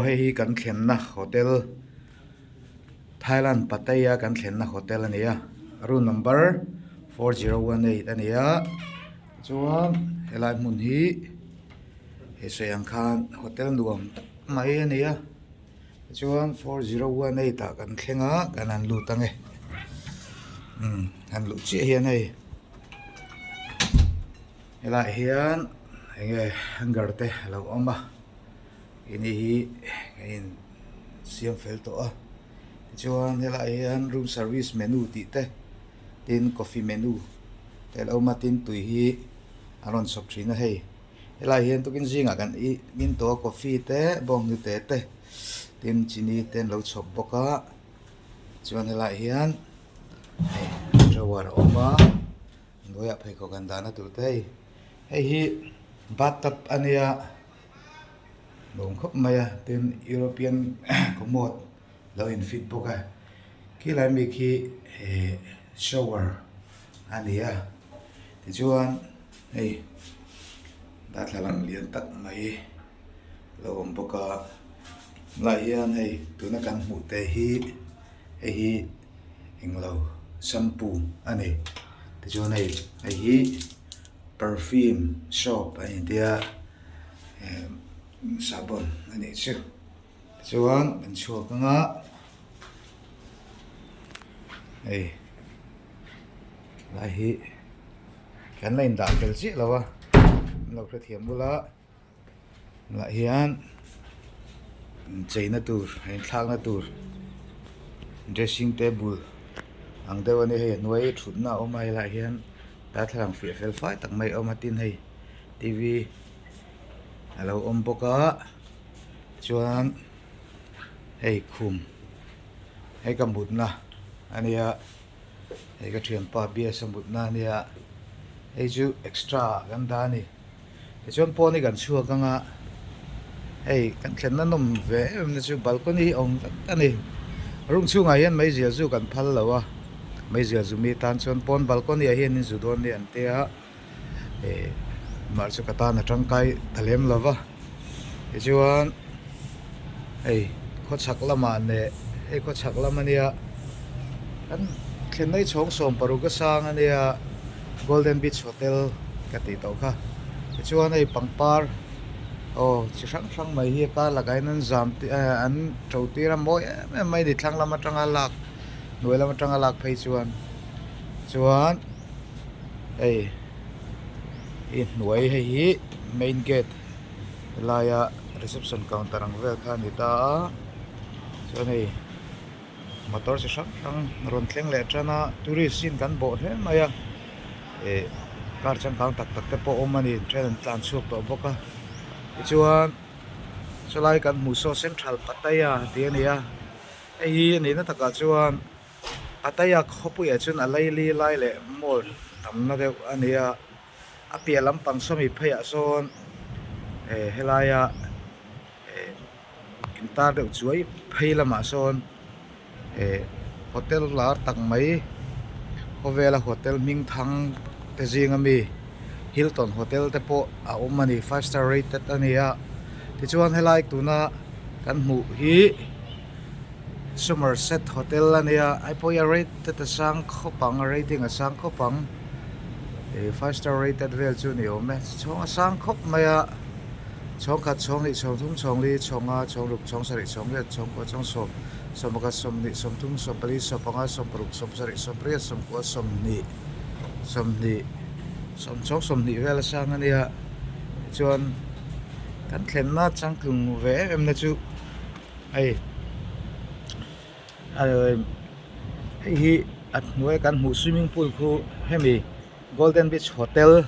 Aw hei hi kan thlenna hotel Thailand Pattaya kan thlenna hotel a ni a room number 4018 a ni a chuan helai hmun hi he sawi ang khan hotel nuam tak mai a ni a tichuan 4018 ah kan thleng a kan han lut ang e umm han luh chiah hian hei. Helaiah hian eng nge hanger te a lo awm a keini hi kan in siam fel tawh a tichuan helaiah hian room service menu tih te tin coffee menu te a lo awm a tin tui hi a rawn chhawp thin a hei helaiah hian tukin zingah kan in tawh a coffee te bawnghnute te tin chini te an lo chhawp bawk a chuan helaiah hian hei drawer a awm a. Hnuaiah pheikhawk an dahna tur te hei hei hi bathtub a nia nuam khawp mai a tin European commode lo in fit bawk a khilai mi khi eh shower a ni a tichuan hei darthlalang lian tak mai lo awm bawk a tunah hian hei tuna kan hmuh te hi hei hi. Englo shampoo a ni tichuan hei hei hi perfume shop a ni tia eh sahbawn a nih chu tichuan an chhuak anga hei lai hi kan la indah fel chiah lo a an lo hrethiam bula. Lah hian cheina tur a inthlakna tur dressing table ang deuh a nia hei a hnuai thutna a awm a helaiah hian darthlalang fiah fel fai tak mai a awm a tin hei t v a lo awm bawk a chuan hei khum hei ka mutna a nia hei ka thianpa bias a mutna a nia hei chu extra ah kan dah a ni. Tichuan pawn hi kan chhuak ang a, hei kan thlenna nawm ve em em na chu balcony hi a awm vek a ni. Room chhungah hian meizial zu kan phal lo a, meizial zu mi tan chuan pawn balcony ah hian in zu dawn nia an tia ih mah chu ka tan a tangkai ta lem lo va. Tichuan hei khawchhak lamah leh hei khawchhak lam a nia kan thlenna hi chhawng 16 a sang a nia Golden Beach Hotel ka tih tawh kha tichuan hei pangpar aw chi hrang hrang mai hi a kar lakah hian an zam eh an to tir a mawi em em mai a ni thlang lam atanga lak hnuai lam atanga lak phei chuan chuan hei i hnuai hei hi main gate. Helaia reception counter ang vel kha a ni ta a chuan hei motor chi hrang hrang rawn thleng leh tan a tourist in kan bawh hle mai a ih car changkang tak tak te pawh a awm a ni then an tlan chhuak tawh bawk a tichuan chulai kan hmuh saw central pattaya tih a ni a hei hi a nihna takah chuan pattaya khawpuiah chuan a laili lai leh mall tamna deuh a ni a. A piah lampang sawmi pheiah sawn eh helaia eh intar deuh chuai phei lamah sawn eh hotel lar tak mai khawvela hotel hming thang te zinga mi Hilton hotel te pawh a awm a ni five star rated a ni a tichuan helai tuna kan hmuh hi Somerset hotel a nia hei pawh hi a rated a sang khawp ang a rating a sang khawp ang ih five star rated vel chu a ni awm e chhawng a sang khawp mai a chhawng khat chhawng hnih chhawng thum chhawng li chhawng nga chhawng ruk chhawng sarih chhawng riat chhawng kua chhawng sawm sawmpakhat sawmhnih sawmthum sawmpali sawmpanga sawmparuk sawmsarih sawmriat sawmkua sawmhnih sawmhnih sawm chhawng sawmhnih vel a sang a nia tichuan kan thlenna changtlung ve em em na chu. Hei hei hi a hnuaia kan hmuh swimming pool khu hemi golden beach hotel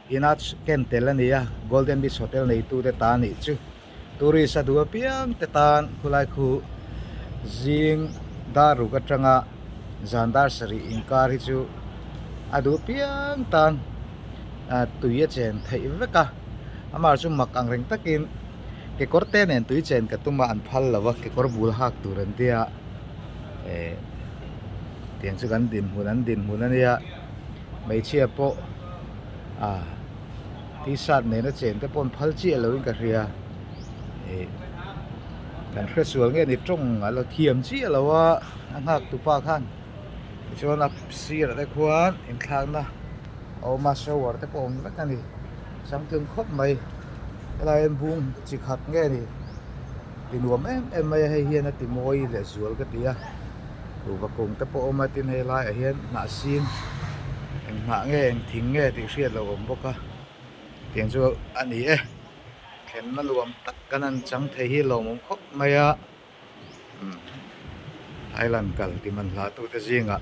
ina ken tel a ni a golden beach hotel neitu te ta anih chu tourist a duh apiang te tan khulai khu zing dar ruk atanga zan dar sarih inkar hi chu a duh apiang tan tui a chen theih vek a amah chu mak ang reng takin. Kekawr te nen tui chen ka tum a an phal lo a kekawr bul hak tur an tia eh tiang chu kan dinhmun an dinhmun a nia hmeichhia pawh ah t-shirt nena chen te pawh an phal chiah lo in ka hria eh. Kan hresual nge ni tawng a la thiam chiah lo a a nghak tu pa khan tichuan a sirah te khuan inthlakna a awm a shower te pawh a awm vek a ni changtlung khawp mai helai hian bung chi khat nge ni ti nuam em em mai a hei hian a ti mawi leh zual ka ti a kuhva kung te pawh a awm a tin hei laiah hian hnah sin eng hnah nge eng thing nge tih hriat loh a awm bawk a tiang chu a ni e. Thlenna nuam tak kan han chang thei hi lawmawm khawp mai a, umm Thailand kal ti man hlah tute zingah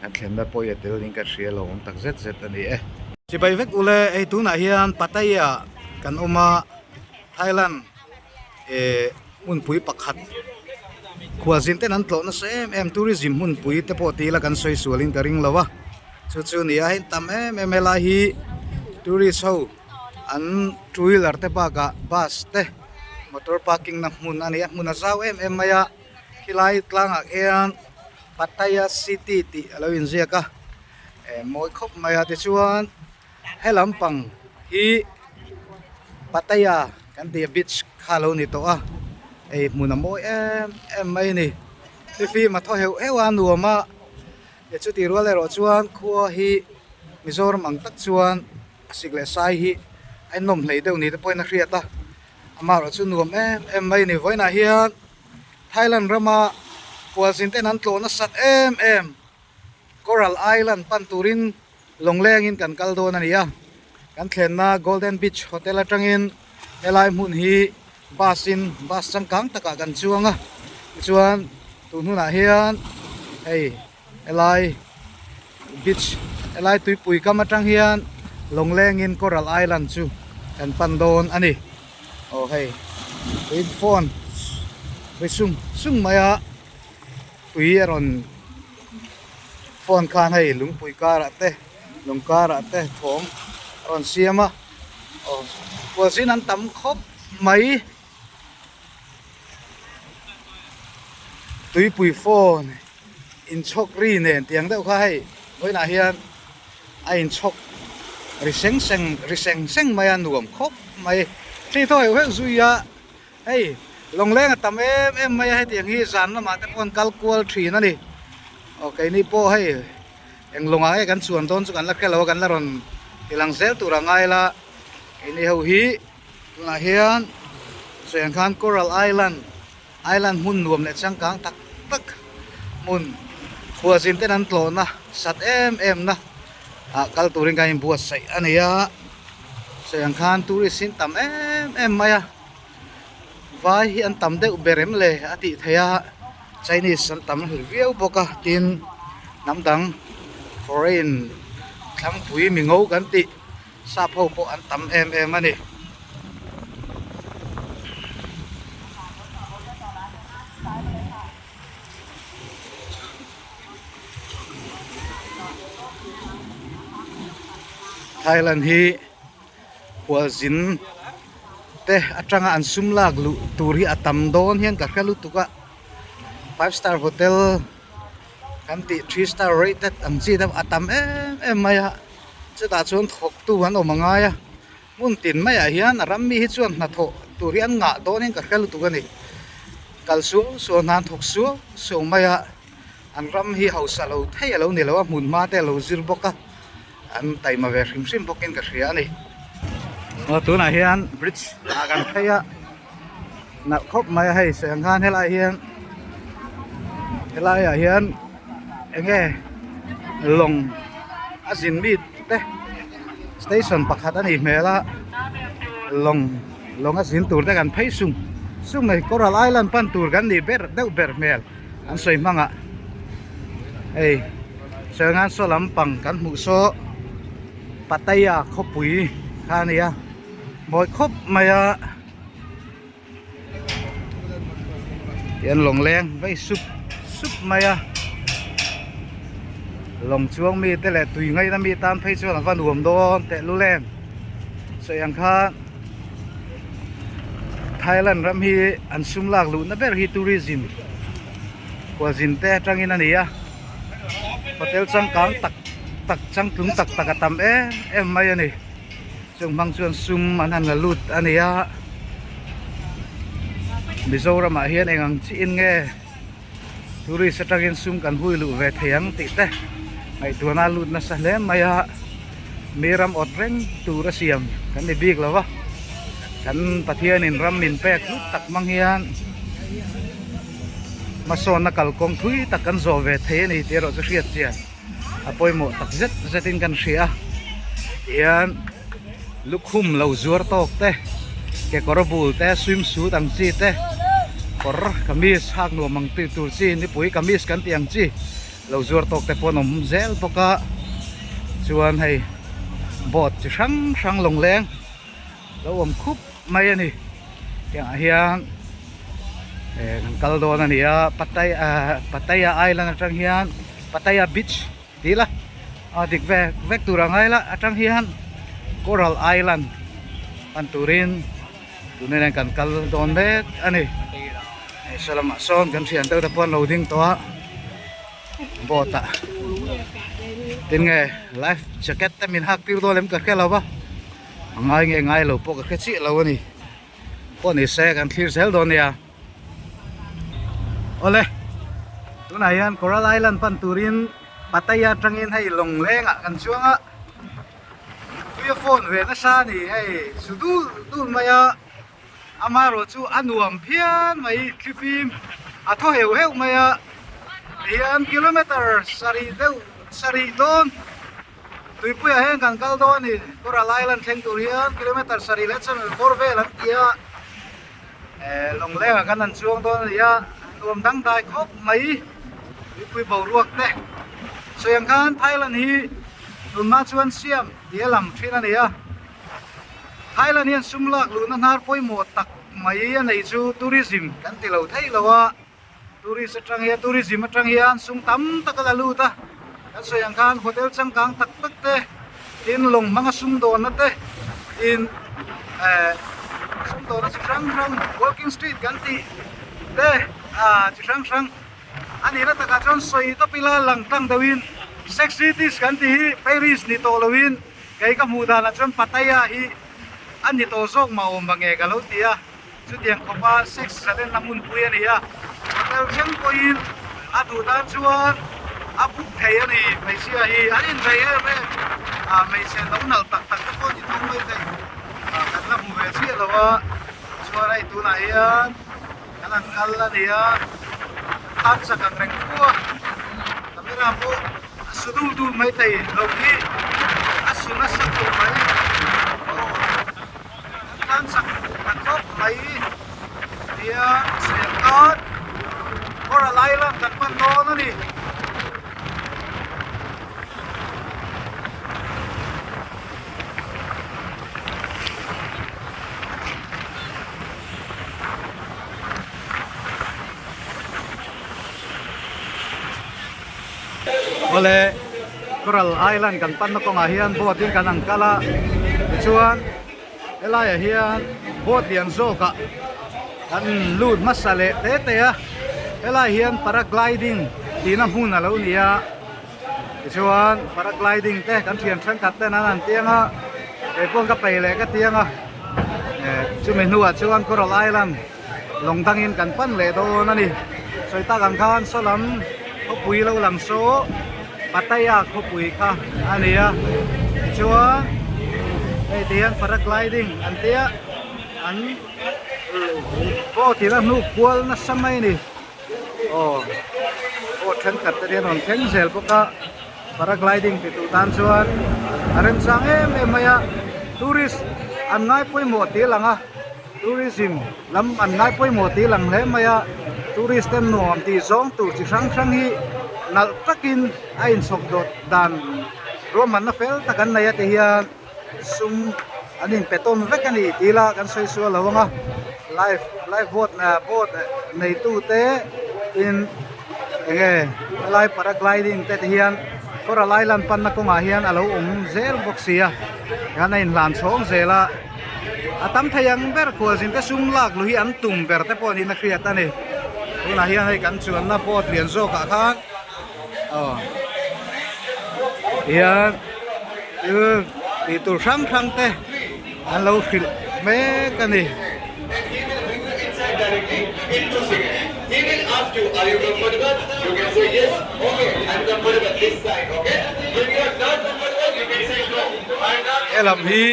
kan thlenna pawh hi a tel ding ka hria lawmawm tak zet zet a ni e. Chibai vek ule hei tunah hian Pattaya kan awm a, Thailand eh hmunpui pakhat khualzin ten an tlawh nasa em em tourism hmunpui te pawh ti ila kan sawi sualin ka ring lo a, chu chu ni a hei tam em em helai hi tourist ho. An two wheeler te bakah bus te motor parking na hmun a ni a hmun a zau em em mai a khilai tlangah khian Pattaya city tih a lo inziak a eh mawi khawp mai a tichuan he lampang hi Pattaya kan tih a beach kha a lo ni tawh a hei hmun a mawi em em mai a ni thlifim a thaw heuh heuh a nuam a chutih rual erawh chuan khua hi Mizoram ang tak chuan. A sik leh sai hi a inawm hlei deuh ni te pawhin a hriat a, amaherawh chu nuam em em mai a ni. Vawiinah hian Thailand rama khualzin ten an tlawh nasat em em Coral Island pan turin lawnglengin kan kal dawn a ni a, kan thlenna Golden Beach Hotel atangin helai hmun hi bus in bus changkang takah kan chuang a, tichuan tun hunah hian hei. Helai beach helai tuipui kam atang hian lawnglengin coral island chu kan pan dawn a ni aw hei tui phone ri sung sung mai a tui a rawn phone khan hei lungpui karah te lung karah te thawm a rawn siam a aw khualzin an tam khawp mai. Tuipui phone inchhawk ri nen tiang deuh kha hei vawiinah hian a inchhawk ri seng seng ri seng seng mai a nuam khawp mai thli thaw heuh heuh zui a hei lawngleng a tam em em mai a hetiang hi zan lamah te pawh an kal kual thin a ni aw keini pawh hei eng lawngah nge kan chuan dawn chu kan la hre lo a kan la rawn ti lang zel tur a ngai la keini ho hi. Tunah hian sawiah khan Coral Island, Island hmun nuam leh changkang tak tak hmun khualzin ten an tlawhna sat em em na ah kal turin kan inbuatsaih a ni a, sawiah khan tourist hi an tam em em mai a, vai hi an tam deuh ber em le a tih theih a, Chinese an tam hle viau bawk a tin hnam dang foreign thlangpui mingo kan tih. Sap ho pawh an tam em em a ni. Thailand hi khualzin te atanga an sum lak luh tur hi a tam dawn hian ka hre lutuk a five star hotel kan tih three star rated ang chi te a tam em em mai a. Chutah chuan thawktu an awm a ngai a, hmun tin maiah hian a ram mi hi chuan hnathawh tur hi an ngah dawnin ka hre lutuk a ni. Kal suau suau hna an thawk suau suau mai a, an ram hi hausa lo thei a lo ni lo a, hmun hma te a lo zir bawk a, an taima ve hrim hrim bawkin ka hria a ni. Aw tunah hian bridge ah kan phei a, nalh khawp mai a hei sawi ang khan helaiah hian helaiah hian eng nge lawng a zin mi te station pakhat a nih hmel a lawng lawng a zin tur te kan phei sung sung mai coral island pan tur kan nih ber deuh ber hmel an sawi hmangah hei sawi ang khan saw lampang kan hmuh saw Pattaya khawpui kha a ni a mawi khawp mai a. Tian lawng leng vei sup sup mai a lawng chuang mi te leh tui ngaihna mi tan phei chuan a va nuam dawn teh lul em sawi ang khan Thailand ram hi an sum lak luhna ber hi tourism khualzin te atangin a ni a hotel changkang tak tak changtlung tak tak a tam em em mai a ni. Chung hmang chuan sum an han la lut a ni a. Mizoramah hian eng ang chiin nge tourist atangin sum kan hui luh ve thei ang tih te ngaihtuahna a lut nasa hle mai a, mi ram awt reng tur a siam kan ni bik lo va, kan Pathianin ram min pek hlut tak hmang hian hmasawnna kalkawng thui tak kan zawh ve thei a ni tih erawh chu hriat chian a pawimawh tak zet zetin kan hria a, tihian. Lukhum lo zuar tawk te, kekawr bul te, swim suit ang chi te, kawr kamis hak nuam ang tih tur chi nipui kamis kan tih ang chi lo zuar tawk te pawh an awm zel bawk a, chuan hei boat chi hrang hrang lawngleng lo awm khup mai a ni tiangah hian eh kan kal dawn a ni a Pattaya Pattaya island atang hian Pattaya beach. Ti la a dik ve vek tur a ngai la atang hian Coral Island pan turin tunah hian kan kal dawn mek a ni hei saw lamah sawn kan thian deuh te pawh an lo ding tawh a boat ah tin nge life jacket te min hak tir dawn lem ka hre lo va a ngai nge ngai lo pawh ka hre chiah lo a ni pawh ni se kan thlir zel dawn nia. Awle tunah hian Coral Island pan turin Pattaya atangin hei lawng lengah kan chuang a tui a phone ve nasa a ni hei su dul dul mai a amaherawh chu a nuam phian mai thlifim a thaw heuh heuh mai a tihian kilometer sarih deuh sarih dawn Tuipuiah hian kan kal dawn a ni Coral Island thleng tur hian kilometer sarih leh channel bawr vel an ti a. Eh lawnglengah kan han chuang dawn a ni a, nuam dangdai khawp mai mipui boruak te sawi ang khan Thailand hi tunhma chuan siam tih a lang thin a ni a, Thailand hian sum lak luhna hnar pawimawh tak mai a nei chu tourism kan ti lo thei lo a. Tourist atang hian tourism atang hian sum tam tak a la lut a, kan sawi ang khan hotel changkang tak tak te tin lawng hmanga sum dawnna te tin eh sum dawnna chi hrang hrang walking street kan tih te ah chi hrang hrang a nihna takah chuan sawi tawp ila lang tlang deuhin sex cities kan tih hi Paris ni tawh loin kei ka hmuh danah chuan Pattaya hi a ni tawh zawk mah awm ang nge ka lo ti a. Chutiang khawpa sex zalenna hmunpui a ni a, hotel thleng pawhin a duh tan chuan a book thei a ni. Hmeichhia hi an inrei em em a, hmeichhe lo nalh tak tak te pawh an inhawng mai thei. Kan la hmu ve chiah lo a, chuan hei tunah hian kan han kal a ni a, kan chak ang reng fu a, camera pawh a su dul dul mai thei lo hi a su nasa khawp mai. Aw. Kan chak ta khawp mai nia chhel tan Coral Island kan pan dawn a ni. Awle Coral Island kan panna kawngah hian boat in kan ang kal a tichuan helaiah hian boat lian zawkah kan lut hmasa leh te te a helai hian paragliding tihna hmun a lo ni a tichuan paragliding te kan thian thenkhat ten an han tiang a kei pawh ka peih leh ka tiang a eh chumi hnuah chuan Coral Island lawng dangin kan pan leh dawn a ni sawi tak ang khan saw lam khawpui lo lang saw Pattaya khawpui kha a ni a tichuan hei ti hian paragliding an tia an boat in a hnuk kual nasa mai a ni aw boat thenkhat te hian a rawn thleng zel bawk a paragliding ti tur tan chuan a remchang em em mai a tourist an ngai pawimawh tih a lang a. Tourism lam an ngai pawimawh tih lang hle mai a, tourist te nuam tih zawng tur chi hrang hrang hi nalh takin a inchhawp dawt dan ruahmanna fel tak an nei a ti hian sum an inpe tawn vek a ni tih ila kan sawi sual lo ang a, life life boat boat neitu te in eng nge helai paragliding te ti hian Coral Island panna kawngah hian a lo awm zel bawk si a hian a inhlan chhawng zel a. A tam thei ang ber khualzin te sum lak luh hi an tum ber te pawh niin a hriat a ni. Tunah hian hei kan chuanna boat lian zawkah khan aw hian thil tih tur hrang hrang te an lo hrilh mek a ni. in 2 seconds. He will ask you, are you comfortable? You can say yes, okay, I'm comfortable this side, okay? When you are not comfortable, you can say no. I'm not He lam hi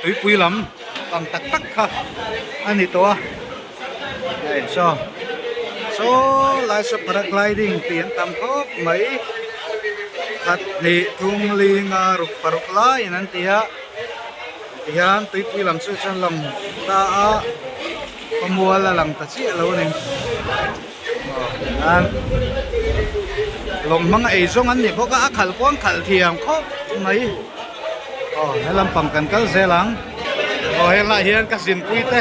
tuipui lam pang tak tak kha a ni tawh a hei saw saw lai saw paragliding tih an tam khawp mai khat hnih thum li nga ruk paruk laiin an ti a tihian tuipui lam chu chuan lang ta a khawmual a lang ta chiah lo a ni aw tihian lawng hmang a ei zawng an ni bawk a a khalh pawh an khalh thiam khawp mai aw he lampang kan kal zel ang aw helaiah hian ka zinpui te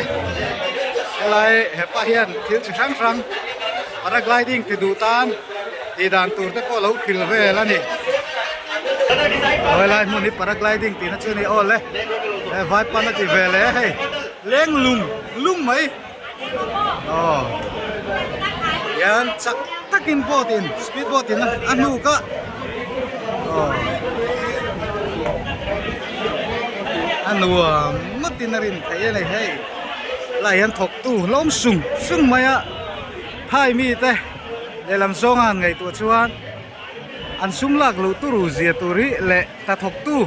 helai hepa hian thil chi hrang hrang paragliding ti duh tan tih dan tur te pawh a lo hrilh vel a ni aw helai hmun hi paragliding tihna chu a ni aw le he vaipan a ti ve leh hei leng lung lung mai aw hian chak takin boat in speed boat in a hnuk a aw a nuam ngawtin a rin theih a ni hei lai hian thawk tu hlawm sung sung mai a thai mite lehlam zawnga han ngaihtuah chuan an sum lak luh turu zia tur hi leh hnathawk tu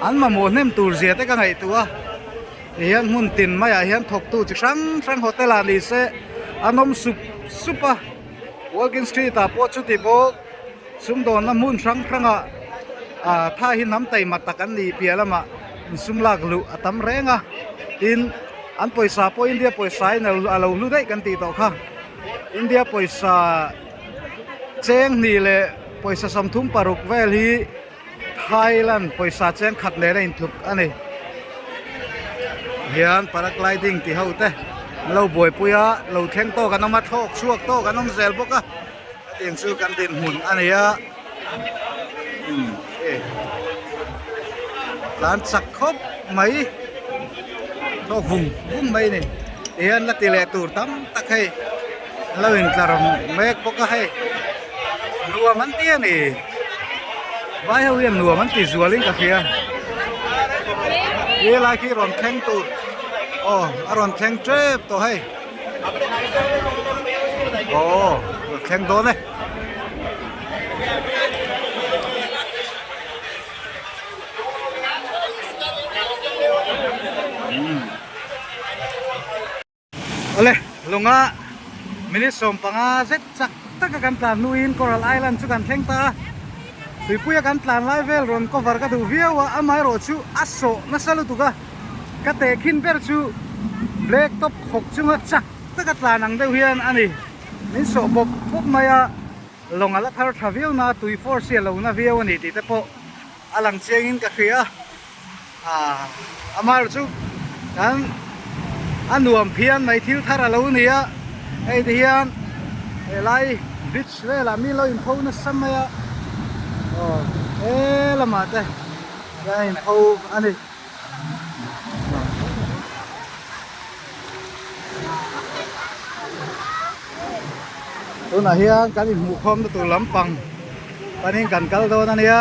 an mamawh hnem tur zia te ka ngaihtuah a. Tihian hmun tin maiah hian thawktu chi hrang hrang hotel ah ni se an awm sup sup a walking street ah pawh chuti bawk sumdawnna hmun hrang hrang ah ah tha hi hnam taima tak an nih piah lamah insum lak luh a tam reng a tin an pawisa pawh India pawisa in a lo hlu daih kan tih tawh kha India pawisa cheng hnih leh pawisa 36 vel hi. Thailand pawisa cheng khat nen a intluk a ni. Hian paragliding ti ho te an lo buaipui a, lo thleng tawk an awm a, thlawk chhuak tawk an awm zel bawk a, hetiang chu kan dinhmun a ni a, umm e tlan chak khawp mai thlawk vung vung mai a ni. Tihian la ti leh tur tam tak hei an lo intlar mek bawk a hei nuam an ti a ni vai ho hian nuam an ti zual in ka hria he lai khi rawn thleng tur aw a rawn thleng tep tawh hei aw rawn thleng dawn e. Awle lunga minute 15 zet chak taka kan tlan hnuin Coral Island chu kan thleng ta a tuipuia kan tlan lai vel rawn cover ka duh viau a amaherawh chu a sawh nasa lutuk a ka tehkhin ber chu black top khawk chunga chak taka tlan ang deuh hian a ni min sawh bawp bawp mai a lawng a la thar tha viau na tui force hi a lo na viau a ni tih te pawh a lang chiangin ka hria a amaherawh chu kan a nuam phian mai thil thar a lo ni a hei ti hian helai beach velah mi lo inpho nasa mai a aw he lamah te hian a inpho a ni. Tunah hian kan inhmuhkhawmna tur lampang panin kan kal dawn a nia.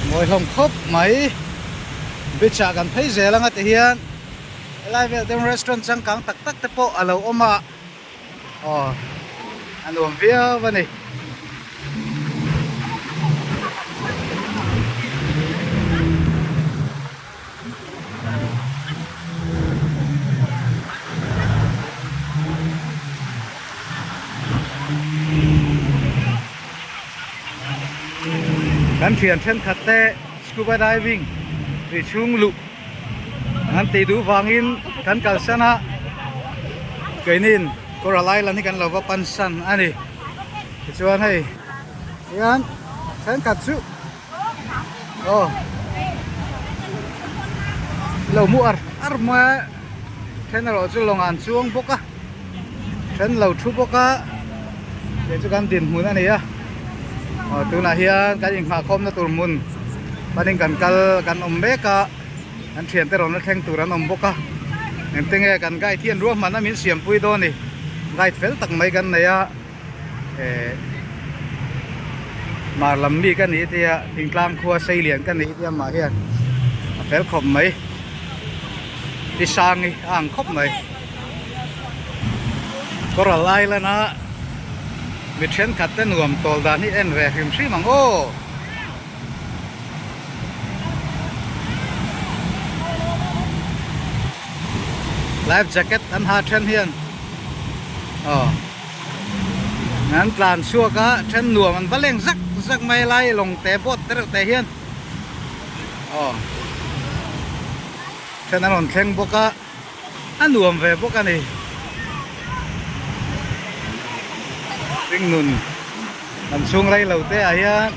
Mawi hlawm khawp mai beach ah kan phei zel anga ti hian helai vel te restaurant changkang tak tak te pawh a lo awm a aw a nuam viau a ni. Kan thian thenkhat te scuba diving tui chhung luh an tih duh vangin kan kalsan a keinin Coral Island hi kan lo va pansan a ni tichuan hei hian thenkhat chu Aw lo hmuh ar ar mai a then erawh chu lawng ah an chuang bawk a then lo thu bawk a kei chu kan dinhmun a ni a aw tunah hian kan inghahkhawm na tur hmun panin kan kal kan awm mek a kan thiante rawn la thleng tur an awm bawk a engte nge kan guide hian ruahman a min siampui dawn a ni guide fel tak mai kan nei a. Eh mar lam mi ka ni tia thingtlang khua sei lian ka ni tia mah hian a fel khawp mai. Pi Sangi a ang khawp mai. Coral Island a mi thenkhat te nuam tawl dan hi en ve hrim hrim ang aw. Life jacket an ha then hian aw an tlan chhuak a then nuam an va leng zak zak mai lai lawng te boat te reuh te hian aw then an rawn thleng bawk a a nuam ve bawk a ni hringnun kan chhung rei lo te ah hian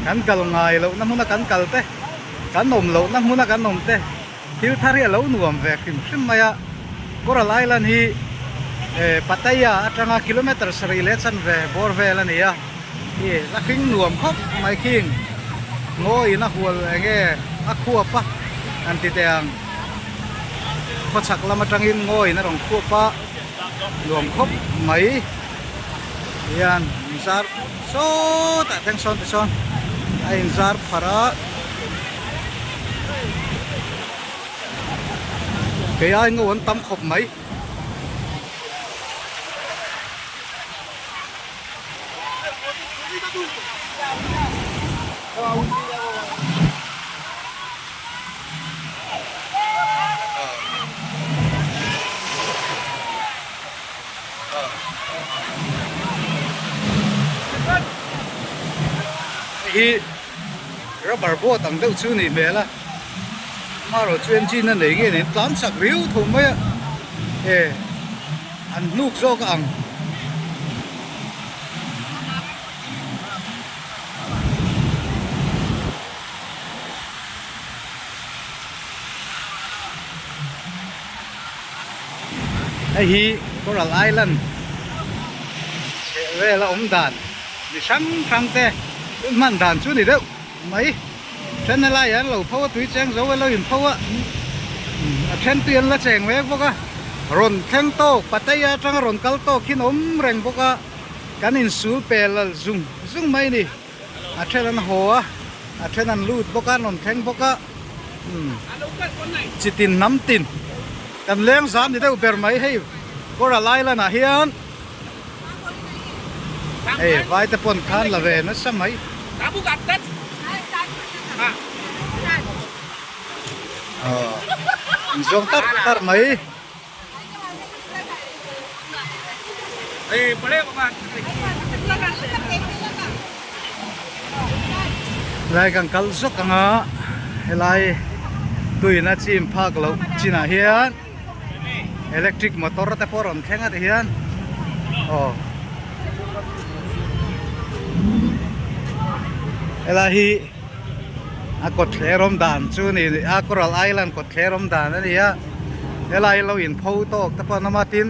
kan kal ngai loh na hmuna kan kal te kan awm loh na hmuna kan awm te. Thil thar hi a lo nuam ve hrim hrim mai a, Coral Island hi Pattaya atanga kilometer sarih leh chanve bawr vel a ni a, ih la hring nuam khawp mai khing ngawiin a hual eng nge a khuap a an ti teh ang, khawchhak lam atangin ngawiin a rawn khuap a nuam khawp mai hian inzar sawtah thleng sawn tisawn a inzar pharh a. Kei ai ngo an tam khawp mai. Hei hi. Rubber boat ang deuh chu nih hmel a amaherawh chu engine a nei nge nen tlan chak riau tho mai a e an hnuk zawk a ang. Hei hi Coral Island chheh vel a awm dan. Mi hrang hrang te hun hman dan chu ni deuh mai. Then helai ah an lo pho a, tui cheng zo a lo in pho a, a then tui an la cheng mek bawk a, rawn thleng tawk Pattaya atanga rawn kal tawk hi an awm reng bawk a, kan insul pel al zung zung mai a ni. A then an haw a, a then an lut bawk a, an rawn thleng bawk a, chitin hnam tin kan leng zan ni deuh ber mai hei Coral Island ah hian. Hei vai te pawn khan la ve nasa mai. Aw in zawng tar tar mai. Helai kan kal zawk ang a helai tuiin a chim phak loh chinah hian. Electric motor te pawh a rawn thleng a ti hian aw helai hi a kawtthler awm dan chu ni a coral island kawtthler awm dan a ni a helai lo in pho tawk te pawh an awm a tin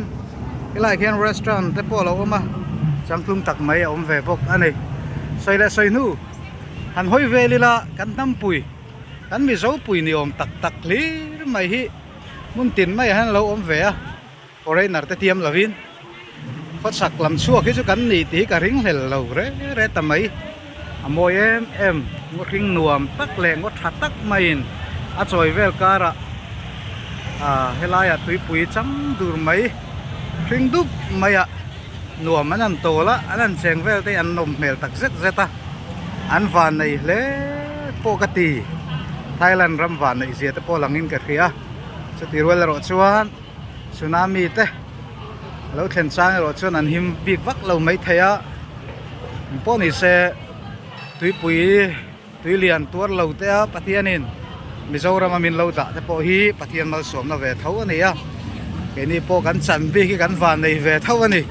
helai khian restaurant te pawh a lo awm a changtlung tak mai a awm ve bawk a ni sawi leh sawi hnu han hawi vel ila kan hnampui kan mizo pui ni awm tak tak hlir mai hi. Hmun tin maiah hian a lo awm ve a, foreigner te tiam lovin khawchhak lam chhuak hi chu kan ni tih hi ka ring hlel lo re re ta mai. A mawi em em, ngaw hring nuam tak leh ngaw tha tak maiin a chawi vel karah ah helaiah tuipui chang dur mai hring dup maiah nuam an han tawl a, an han cheng vel te hi an nawm hmel tak zet zet a, an van nei hle pawh ka ti. Thailand ram van neih zia te pawh langin ka hria chuti rual erawh chuan tsunami te a lo thlen chang erawh chuan an him bik vak lo maithei a engpawh ni se tuipui tui lian tuar lo te a Pathianin Mizoram a min lo dah te pawh hi Pathian malsawmna ve tho a ni a keini pawh kan chan bik hi kan van nei ve tho a ni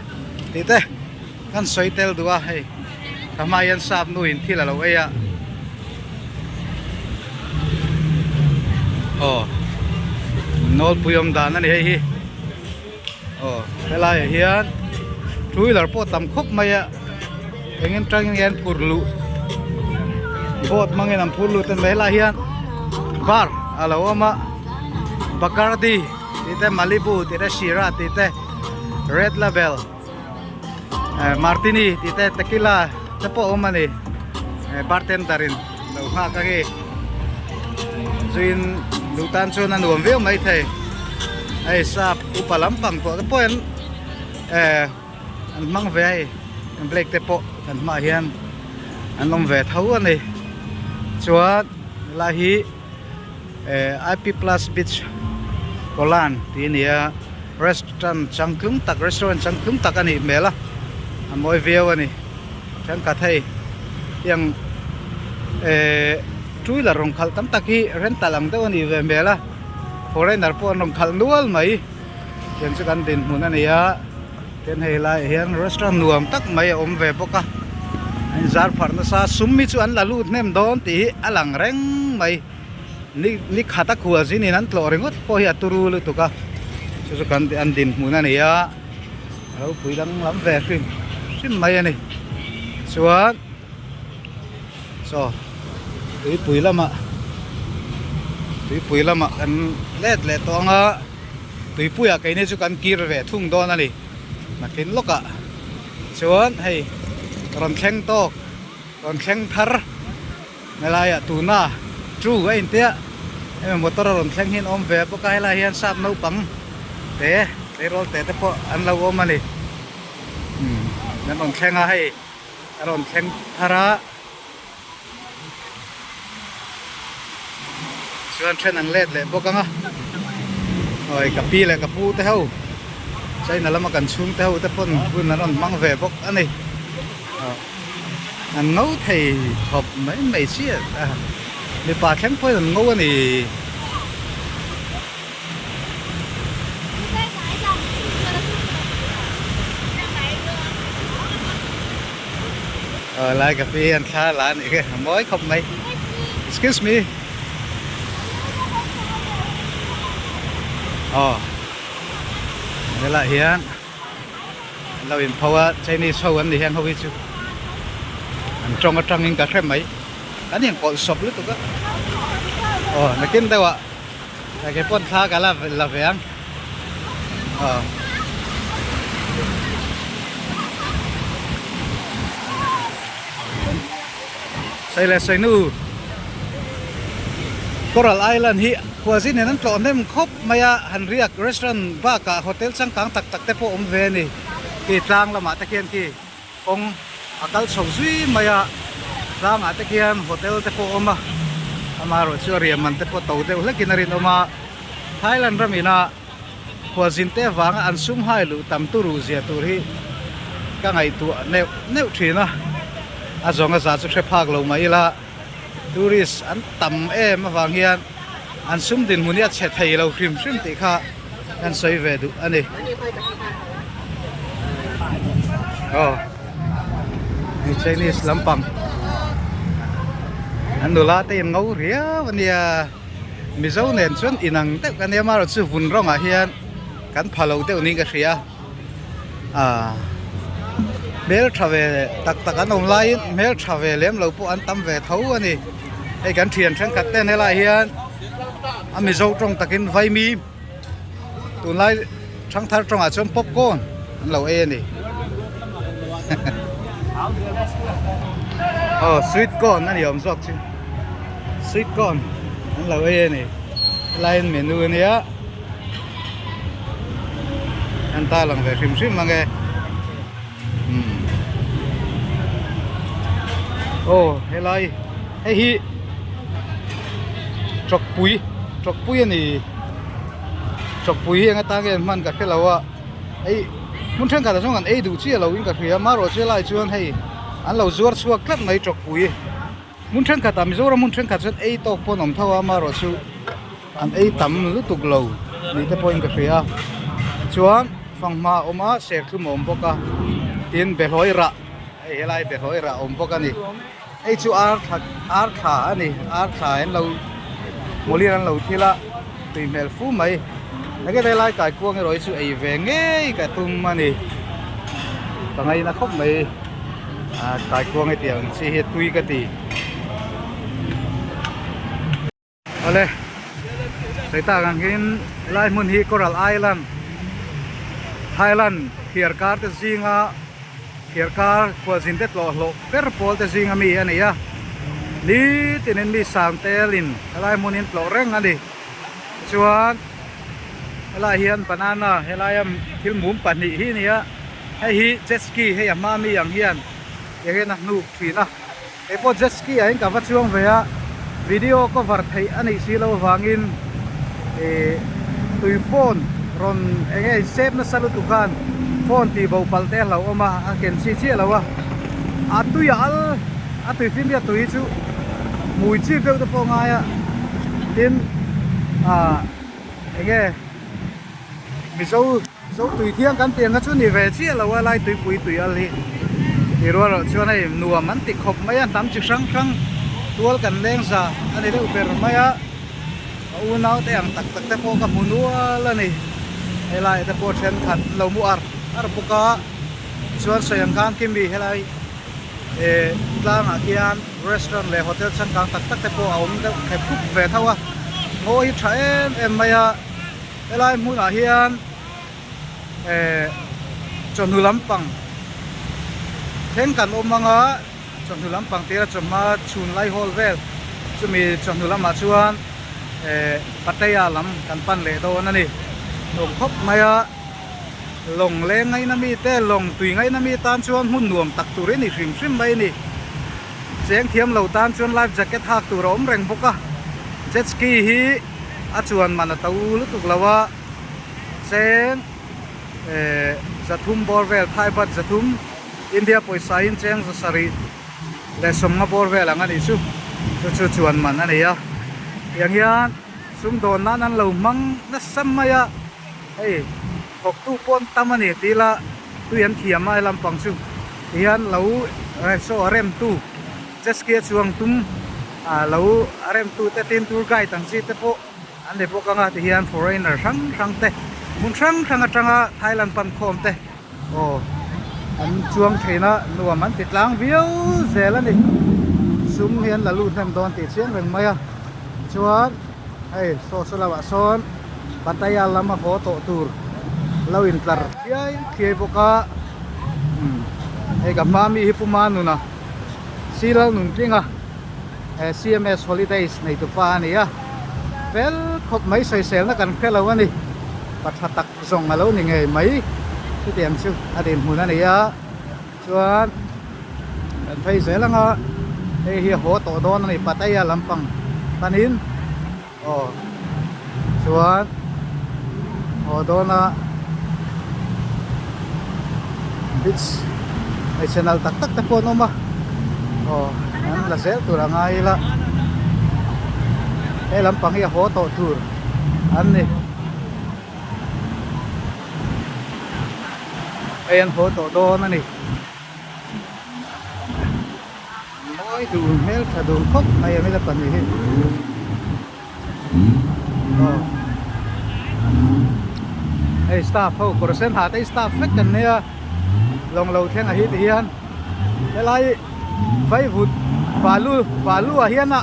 tih te kan sawi tel duh a hei ka hma hian sap nu in thil a lo ei a aw nawlpui awm dan a ni hei hi aw helai ah hian two wheeler pawh tam khawp mai a eng atangin nge an phur luh boat hmangin an phur lut a ni mai helai hian bar a lo awm a bacardi tih te malibu tih te sierra tih te red label. Martini tih te tequila te pawh a awm a ni bartender in lo nghak a hei zuiin duh tan chuan a nuam viau maithei. Hei sap upa lampang tawh te pawh in eh an hmang ve a hei blake te pawh kan hmaah hian an awm ve tho a ni chuan helai hi eh I_P plus beach Kolan tih a ni a restaurant changtlung tak restaurant changtlung tak a nih hmel a a mawi viau a ni thenkhat hei tiang eh two wheeler rawn khalh tam tak hi rental ang deuh a nih ve hmel a foreigner pawh an rawn khalh nual mai tiang chu kan dinhmun a ni a tin hei laiah hian restaurant nuam tak mai a awm ve bawk a a inzar pharh nasa sum hi chu an la lut hnem dawn tih hi a lang reng mai ni ni khat a khual zin in an tlawh ringawt pawh hi a turu lutuk a chu chu kan an dinhmun a ni a ropui danglam ve hrim hrim mai a ni chuan. Chaw tuipui lamah tuipui lamah kan let leh tawh ang a tuipuiah keini chu kan kir ve thung dawn a ni nakin lawkah chuan hei rawn thleng tawk rawn thleng thar helaiah tuna chu a intia hemi motor a rawn thleng hi an awm ve bawk a helaiah hian sap naupang te tleirawl te te pawh an lo awm a ni umm an rawn thleng a hei. A rawn thleng thar a chuan then an let leh bawk ang a awi ka pi leh ka pu te ho china lama kan chhung te ho te pawn hun an rawn hmang ve bawk a ni an ngo thei khawp mai mai chiah a mipa thleng pawhin an ngo a ni. Ờ lai cà phê ăn thla lá này cái mỗi không mày. Excuse me. Ờ. Thế lại hiền. Lo in pho a Chinese ho an ni hian ho hi chu. An tawng atangin ka hre mai. An inpawlh sawp lutuk a. Aw nakin deuh ah ke pawn thla ka la la ve ang. Aw. Sei leh sei nu Coral Island hi khuazin in an tlawh hnem khawp mai a han riak restaurant bakah hotel changkang tak tak te pawh awm ve a ni. Khi tlang lamah te khian khi. Kawng a kal chho zui mai a, tlangah te khian hotel te pawh a awm a, amaherawh chu a riah man te pawh to deuh hlekin a rinawm a, Thailand ramina khualzin te avanga an sum hai luh tam turu zia tur hi ka ngaihtuah neuh neuh thin a, a zawng a za chu hre phak lo mah ila tourist an tam em avang hian an sum dinhmun hi a chhe thei lo hrim hrim tih kha kan sawi ve duh a ni. Aw hei Chinese lampang an nula te in ngo riau a nia Mizo nen chuan inang deuh ka nia amaherawh chu vun rawngah hian kan pha lo deuh niin ka hria ah hmel tha ve tak tak an awm laiin hmel tha ve lem lo pawh an tam ve tho a ni hei kan thian thenkhat ten helaiah hian a Mizo tawng takin vaimi. Tunlai thangthar tawngah chuan popcorn an lo ei a ni. Aw sweet corn a ni awm zawk chu. Sweet corn an lo ei a ni. Helaiin menu a nia. An ta lang ve hrim hrim ang e. Umm. Aw helai hei hi chawkpui chawkpui a ni chawkpui hi eng atan nge an hman ka hre lo a hei hmun thenkhat ah chuan kan ei duh chiah lo in ka hria amaherawh chu helai chuan hei an lo zuar chhuak tlat mai chawkpui hmun thenkhat ah Mizoram hmun thenkhat chuan ei tawk pawh an awm tho a amaherawh chu an ei tam lutuk lo ni te pawhin ka hria chuan fanghma a awm a serthlum a awm bawk a tin behlawi rah hei helai behlawi rah a awm bawk a ni hei chu ar thla ar thla a ni ar thla an lo hmawlin an lo thil a tui hmel fu mai enge helai kaikuang erawh hi chu ei ve ngei ka tum a ni ka ngaina khawp mai ah kaikuang hetiang chi hi tui ka ti. Awle sawi tak ang hian helai hmun hi Coral Island Thailand thiar kar te zinga thiar kar khualzin te tlawh hlawh ber pawl te zinga mi a ni a nitinin mi sang telin helai hmun hi an tlawh reng a ni chuan. Helaiah hian banana helaia thil mum pahnih hi a ni a, hei hi jet ski hei a hma mi ang hian tiang hian a hnuk thin a, hei pawh jet ski ah hian ka va chuang ve a, video cover theih a nih si loh avangin ih tui phone rawn eng nge save nasa lutuk khan phone tih bo palh te a hlauhawm a, a ken chi chiah lo a, a tui a al a tui fim hi a tui chu hmui chip deuh te pawh a ngai a, tin ah. Enge Mizo Mizo tui thiang kan tih ang kha chu ni ve chiah lo a lai tuipui tui al hi tih rual erawh chuan hei nuam an ti khawp mai a hnam chi hrang hrang tual kan leng za a ni deuh ber mai a ka unau te ang tak tak te pawh ka hmu nual a ni helai te pawh thenkhat an lo mu ar ar bawk a chuan sawi ang khan kimi helai eh tlangah khian restaurant leh hotel changkang tak tak te pawh a awm deuh khep khup ve tho a ngaw hi tha em em mai a helai hmunah hian eh chawhnu lampang thleng kan awm ang a chawhnu lampang tir a chawhma chhun lai hawl vel chumi chawhnu lamah chuan eh Pattaya lam kan pan leh dawn a ni nuam khawp mai a. Lawng leng ngaina mi te, lawng tui ngaina mi tan chuan hmun nuam tak tur hi ni hrim hrim mai a ni. Cheng thiam lo tan chuan life jacket hak tur a awm reng bawk a. Jet ski hi a chuan man a to lutuk lo a, cheng eh zathum bawr vel, Thai baht zathum, India pawisa in cheng zasarih leh sawmnga bawr vel ang a nih chu, chu chu chuan man a ni a. Tiang hian sumdawn nan an lo hmang nasa mai a. Hei thawktu pawh an tam a ni tih ila tui an thiam a he lampang chu tihian lo saw a remtu jet ski a chuang tum ah lo a remtu te tin tour guide ang chi te pawh an ni bawk ang a tihian foreigner hrang hrang te hmun hrang hrang atanga Thailand pan khawm te aw an chuang thin a nuam an ti tlang viau zel a ni sum hi an la lut hnem dawn tih chiang reng mai a chuan hei saw saw lamah sawn Pattaya lama haw tawh tur lo intlar phiai phiai bawk a umm hei ka hma mi hi Pu Manuna Silal Nuntlinga CMS Holidays neitupa a ni a fel khawp mai sawiselna kan hre lo a ni pa tha tak zawng a lo ni ngei mai chutiang chu a dinhmun a ni a chuan kan phei zel ang a hei hi a haw tawh dawn a ni Pattaya lampang panin aw chuan haw dawn a beach hmeichhe nalh tak tak te pawh an awm a aw an la zel tur a ngai ila he lampang hi a haw tawh tur an ni. Hei an haw tawh dawn a ni. Mawi duh hmel tha duh khawp mai a mila pahnih hi. Aw. Hei staff ho kawr sen ha te hi staff vek kan nia. Lawng lo thleng a hi ti hian helai vaivut balu balu ah hian a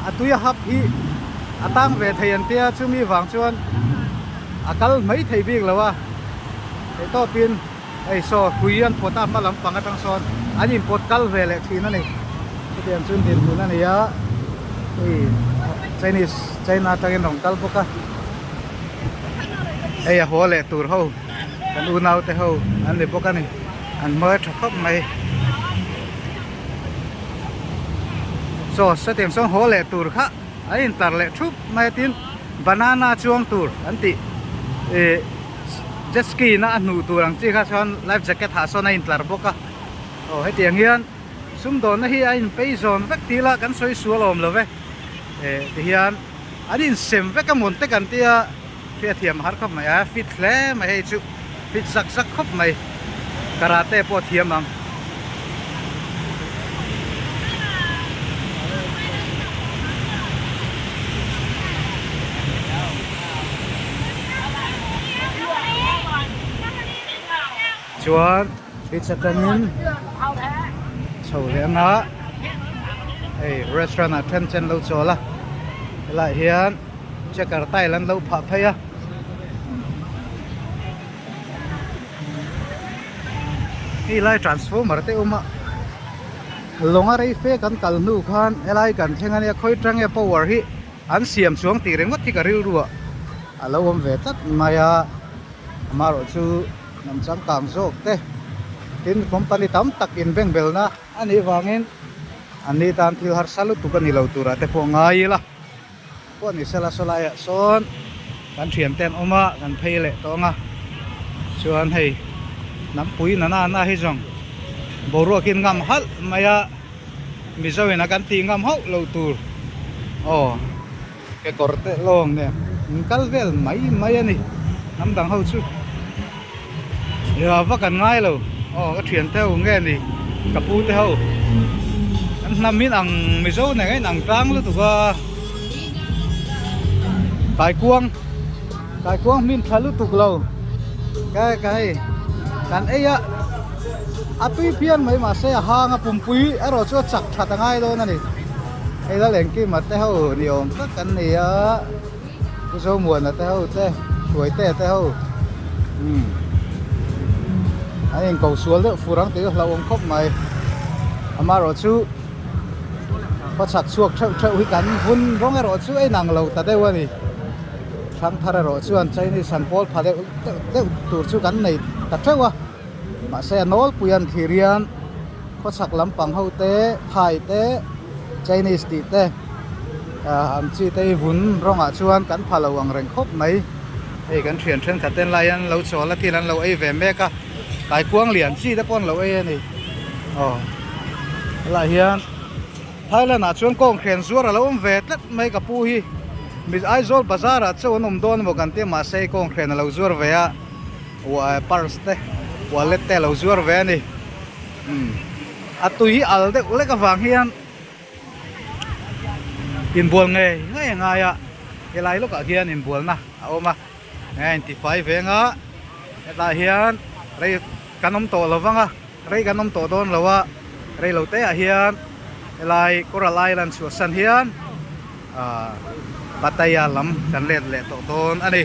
a tui a hap hi a tang ve thei an tia chumi vang chuan a kal mai thei bik lo a theih tawpin hei saw hrui an pawt a hma lampang atang sawn an inpawt kal ve leh thin a ni chutiang chuan dinhmun a ni a hei Chinese China atangin rawn kal bawk a hei a haw leh tur ho kan unau te ho an ni bawk a ni an hmuai tha khawp mai saw sawtiang sawn haw leh tur kha. An intar leh thup mai a tin banana chuang tur an tih ih jet ski na a hnuh tur ang chi kha chuan life jacket hah sawn a intlar bawk a aw hetiang hian sumdawnna hi a inpei zawn vek tih ila kan sawi sual awm lo ve eh ti hian an insem vek a mawn te kan tia hriatthiam a har khawp mai a fit hle mai hei chu fit zak zak khawp mai karate pawh a thiam ang. Chuan beach atangin chho leh anga hei restaurant ah then chen lo chawl a helaiah hian checker tile an lo phah phei a. Hei lai transformer te awm a lawng a rei fe kan kal hnu khan helai kan thleng a nia khawi tang nge power hi an siam chuang tih ringawt hi ka rilru ah. A lo awm ve tlat mai a, amaherawh chu hnam changkang zawk te tin company tam tak inbengbelna a nih vangin an ni tan thil harsa lutuk a ni lo turah te pawh ngai ila pawh ni sela saw laiah sawn kan thian te an awm a kan phei leh tawh ang a chuan hei hnampui na na na hi zawng boruakin ngam halh mai a mizo in a kan tih ngam hauh lo tur aw. Kekawr te lawng nen an kal vel mai mai a ni hnam dang ho chu va kan ngai lo aw ka thian te ho nge ni ka pu te ho an hnam in ang mizo nen a inang tlang lutuk a kaikuang kaikuang hmin tha lutuk lo ka ka hei kan ei a a tui phian mai mahse a hang a pumpui erawh chu a chak that a ngai dawn a ni. Hei lal engkima te ho ni awm tak an ni a Pu Zomuana te ho te Hruaitea te ho umm an inko sual deuh fur ang tih chu hlauhawm khawp mai amaherawh chu khawchhak chhuak theuh theuh hi kan vun rawng erawh chu a inang lo ta deuh a ni thangthar erawh chuan Chinese han pawl pha deuh deuh deuh tur chu kan nei ta theuh a mahse a nawlpui an thlir hian. Khawchhak lampang ho te, Thai te, Chinese tih te ah ang chi te hi vun rawngah chuan kan pha lo ang reng khawp mai. Hei kan thian thenkhat ten lai an lo chawl a thil an lo ei ve mek a, kaikuang lian chi te pawh an lo ei a ni. Aw helaiah hian Thailand ah chuan kawng hren zuar a lo awm ve tlat mai ka pu hi. Mi Aizawl bazar ah chauh an awm dawn emaw kan tia mahse hei kawng hren a lo zuar ve a, purse te wallet te a lo zuar ve a ni. Umm a tui hi al deuh lek avang hian inbual ngei ngei a ngai a helai lawkah hian inbualna a awm a a intifai veng a hetah hian rei kan awm tawh lo vang a rei kan awm tawh dawn lo a rei lo te ah hian helai coral island chhuahsan hian ahh Pattaya lam kan let leh tawh dawn a ni.